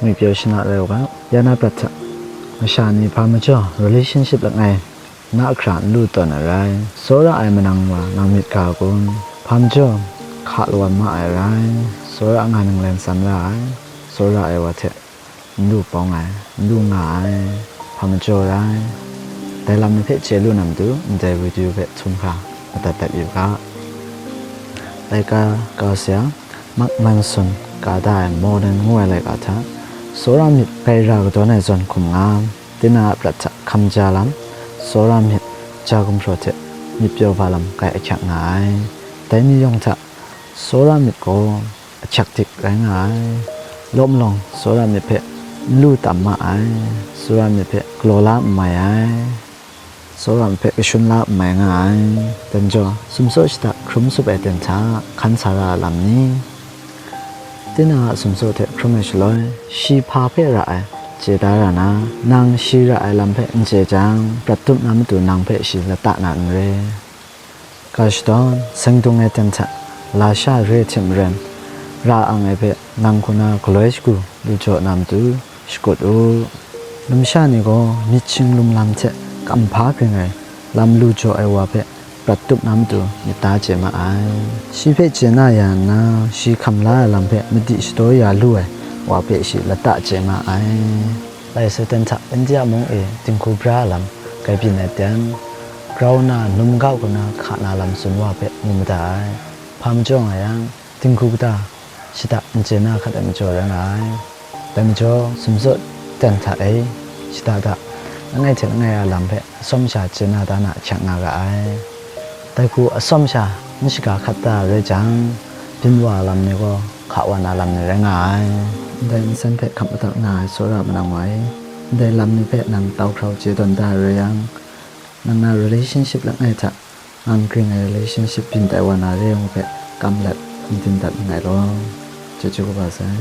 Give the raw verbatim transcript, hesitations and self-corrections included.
ngwi pyaw shana rai u ga. Ya na prat hta, masha ni hpa majaw relationship langai na hkra n lu tawn ai rai. Tsawra ai manang wa nang myit ga kun? Hpa majaw hka lawan ma ai rai. Tsawra nga ninglen san ra ai. Tsawra ai wa hte n lu pawng ai, n lu nga ai, hpa majaw rai. Dai lam ni hpe chye lu na matu, ndai video hpe htum hkra madat dat yu ga. Laika kau sa yang, Mark Manson ka da ai Modern ngu ai laika hta, tsawra myit grai ra kadawn ai zawn hkum nga, tinang a prat hta hkam ja lam, tsawra myit ja gumhpraw hte myit pyaw ba lam grai ahkyak nga ai. Dai ni yawng hta, tsawra myit gaw ahkyak dik rai nga ai. Lawm lawng tsawra myit hpe n lu tam ma ai. Tsawra myit hpe galaw la n mai ai. Tsawra myit hpe kashun la n mai nga ai. Dai majaw, sumsaw shada hkrum sup ai ten hta hkan sa ra ai lam ni? Tinang a sumsaw hte hkrum ai shaloi, shi hpa hpe ra ai chye da ra na, nang shi ra ai lam hpe n chye jang, prat tup na matu nang hpe shi lata na n re. Ga shadawn, seng dung ai ten hta lasha re hte maren, ra ang ai hpe nang hku na galoi shagu lu jaw na matu shakut u. Numsha ni gaw myit shing lum lam hte kam hpa ging ai lam lu jaw ai wa hpe prat tup na matu myit da chye ma ai. Shi hpe chye na ya nna, shi hkam la ai lam hpe madi shadaw ya lu ai wa hpe shi lata chye ma ai. Lai Satan hta India mung e dinghku bra lam grai byin ai ten, grau na num ga hku na hka na lam tsun wa hpe mu mada ai. Hpa majaw nga yang, dinghku kata shada n chye na hkat ai majaw rai nga ai. Dai majaw, sumsaw ten hta e, shada da langai hte langai a lam hpe atsawm sha chye na da na ahkyak nga ga ai. Dai hku atsawm sha n shaga hkat da ai rai jang, byin wa lam ni gaw hka wa na lam ni rai nga ai. Ndai nsen hpe hkap madat nga ai tsawra manang wa e, ndai lam ni hpe nang tau hkrau chye tawn da ai rai yang, nang na relationship langai hta ngang ging ai relationship byin tai wa na re ai hpe kam let n din dat nngai law. Chyeju kaba sai.